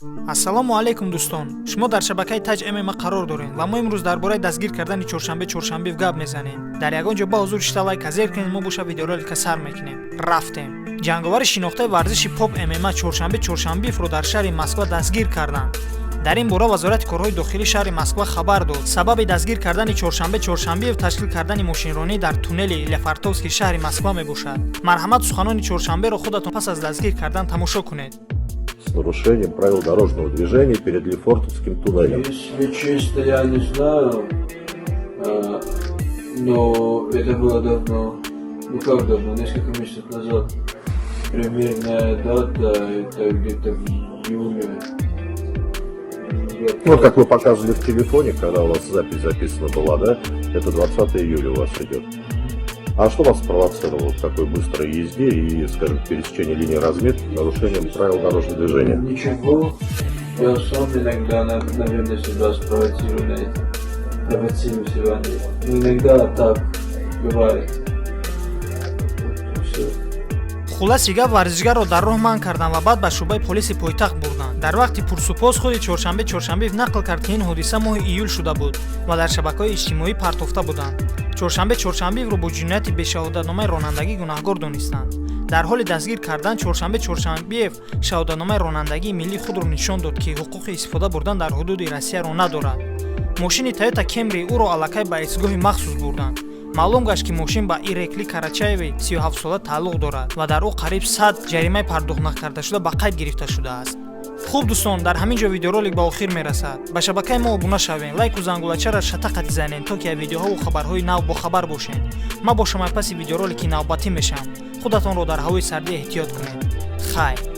Ассалому алайкум, дӯстон! Шумо дар шабакаи Таҷ ММА қарор дорем ва мо имрӯз дар бораи дастгир кардани Чоршанбе Чоршанбиев гап мезанем. Дар ягон ҷо ба ҳузур шита, лайка зер кунед. Мо боша видеоролика сар мекунем. Рафтем! Ҷанговари шинохтаи варзиши поп ММА Чоршанбе Чоршанбиевро дар шаҳри Москва дастгир карданд. Дар ин бора Вазорати корҳои дохилии шаҳри Москва хабар дод. Сабаби дастгир кардани Чоршанбе Чоршанбиев ташкил кардани мошинронӣ дар туннели Лефортовский шаҳри Москва мебошад. Марҳамат, суханони Чоршанберо худатон пас аз дастгир кардан тамошо кунед. С нарушением правил дорожного движения перед Лефортовским туннелем. Если честно, я не знаю, но это было давно. Ну как давно, несколько месяцев назад. Примерная дата, это где-то в июле. Ну, вот как вы показывали в телефоне, когда у вас запись записана была, да, это 20 июля у вас идет. А что вас спровоцировало в такой быстрой езде и, скажем, пересечении линии разметки нарушением правил дорожного движения? Ничего, я сам иногда, наверное, себя спровоцирую на это. Провоцирую себя на это. Ну, иногда так бывает. Вот и всё. Хулоси гап, варзишгарро дар роҳ манъ карданд ва баъд ба шӯъбаи полиси пойтахт бурданд. Дар вақти пурсупос худи Чоршанбе Чоршанбиев нақл кард, ки ин ҳодиса моҳи июл шуда буд ва дар шабакаҳои иҷтимоӣ партофта буданд. Чоршанбе Чоршанбиевро бо ҷинояти бешаҳодатномаи ронандагӣ гунаҳгор донистанд. Дар ҳоли дастгир кардан Чоршанбе Чоршанбиев шаҳодатномаи ронандагии миллии худро нишон дод, ки ҳуқуқи истифода бурдан дар ҳудуди Россияро надорад. Мошини Тойота Кемри ӯро аллакай ба истгоҳи махсус бурданд. Маълум гашт, ки мошин ба Ирекли Карачаеви 37-сола тааллуқ дорад ва дар ӯ қариб 100 ҷаримаи пардохтнакардашуда ба қайд гирифта шудааст. Хуб, дӯстон, дар ҳамин ҷо видеоролик ба охир мерасад. Ба шабакаи мо обуна шавем, лайку зангулачаро шатақати занем, то ки аз видеоҳову хабарҳои нав бохабар бошед. Ман бо шумо паси видеоролики навбатӣ мешавам. Худатонро дар ҳавои сардӣ эҳтиёт кунед. Хайр.